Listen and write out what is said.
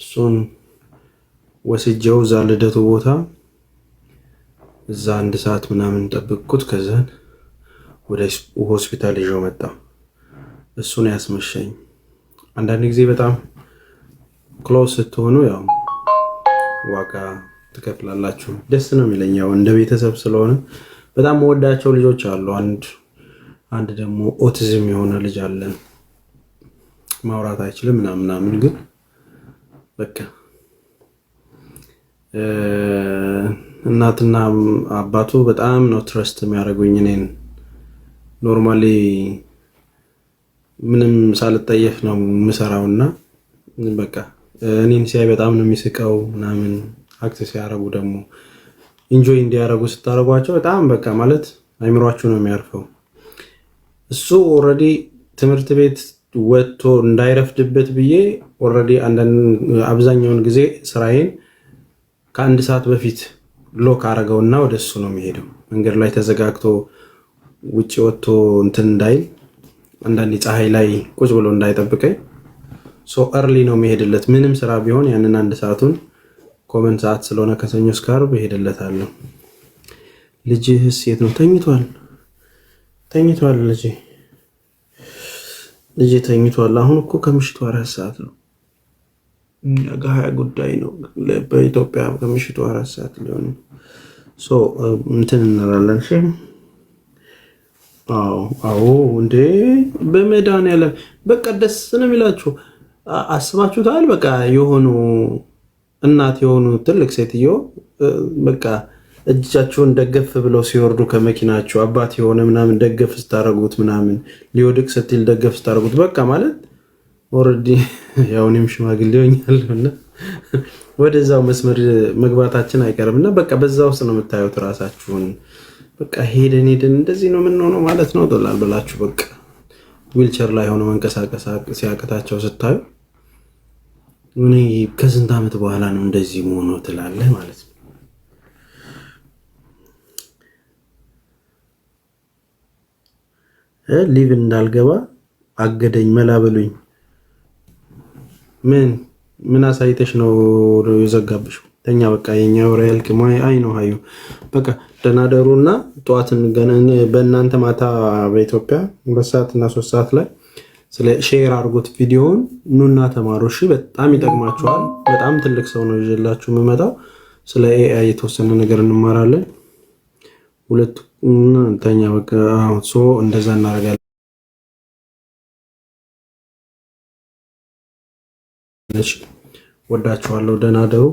እሱን ወስጄው እዛ ልደቱ ቦታ እዛ አንድ ሰዓት ምናምን ጠብቅኩት። ከዛን ወደ ሆስፒታል ይዤው መጣ። እሱን ያስመሸኝ። አንዳንድ ጊዜ በጣም close ስትሆኑ ያው ዋጋ ትከፍላላችሁ። ደስ ነው የሚለኝ ያው እንደ ቤተሰብ ስለሆነ በጣም መወዳቸው ልጆች አሉ። አንድ ደግሞ ኦቲዝም የሆነ ልጅ አለ። ማውራት አይችልም ምናምን ምናምን፣ ግን በቃ እናትና አባቱ በጣም ነው trust የሚያደርጉኝ እኔን። Normally ምንም ሳልጠየፍ ነው የምሰራው እና በቃ እኔን ሲያይ በጣም ነው የሚስቀው ምናምን። Act ሲያደርጉ ደግሞ enjoy እንዲያደርጉ ስታደርጓቸው በጣም በቃ ማለት አይምሯችሁ ነው የሚያርፈው። እሱ already ትምህርት ቤት ወጥቶ እንዳይረፍድበት ብዬ already አብዛኛውን ጊዜ ስራዬን ከአንድ ሰዓት በፊት lock አረገውና ወደ እሱ ነው የሚሄደው። መንገድ ላይ ተዘጋግቶ ውጭ ወጥቶ እንትን እንዳይል፣ አንዳንዴ ፀሐይ ላይ ቁጭ ብሎ እንዳይጠብቀኝ so early ነው የሚሄድለት። ምንም ስራ ቢሆን ያንን አንድ ሰዓቱን common ሰዓት ስለሆነ ከሰኞ እስከ ዓርብ እሄድለታለሁ። ልጅህስ የት ነው? ተኝቷል፣ ተኝቷል። ልጄ ተኝቷል። አሁን እኮ ከምሽቱ 4 ሰዓት ነው። እኛ ጋ 20 ጉዳይ ነው። በኢትዮጵያ ከምሽቱ 4 ሰዓት ሊሆን እንትን እንላለን። እሺ፣ አዎ፣ እንዴ በመድኃኒዓለም በቃ ደስ ነው የሚላችሁ። አስባችሁታል? በቃ የሆኑ እናት የሆኑ ትልቅ ሴትዮ በቃ እጃቸውን ደገፍ ብለው ሲወርዱ ከመኪናቸው፣ አባት የሆነ ምናምን ደገፍ ስታደርጉት ምናምን፣ ሊወድቅ ስትል ደገፍ ስታደርጉት፣ በቃ ማለት already ያው እኔም ሽማግሌ ሆኛለሁ እና ወደዛው መስመር መግባታችን አይቀርም እና በቃ በዛ ውስጥ ነው የምታዩት ራሳችሁን። በቃ ሄደን ሄደን እንደዚህ ነው የምንሆነው ማለት ነው ዶላር ብላችሁ በቃ ዊልቸር ላይ ሆኖ መንቀሳቀስ ሲያቅታቸው ስታዩ እኔ ከስንት ዓመት በኋላ ነው እንደዚህ መሆኑ ትላለህ ማለት ነው። Live እንዳልገባ አገደኝ፣ መላ በሉኝ። ምን ምን አሳይተሽ ነው የዘጋብሽው? ተኛ በቃ፣ የኛ ወሬ አያልቅም። አይ ነው ሀዩ፣ በቃ ደህና ደሩና ጠዋት እንገናኝ። በእናንተ ማታ በኢትዮጵያ 2 ሰዓት እና 3 ሰዓት ላይ ስለ share አድርጎት ቪዲዮውን ኑና ተማሩ። እሺ፣ በጣም ይጠቅማችኋል። በጣም ትልቅ ሰው ነው ይዤላችሁ የምመጣው። ስለ AI የተወሰነ ነገር እንማራለን። ሁለት ተኛ በቃ፣ so እንደዛ እናደርጋለን። እሺ፣ ወዳችኋለሁ። ደህና ደሩ።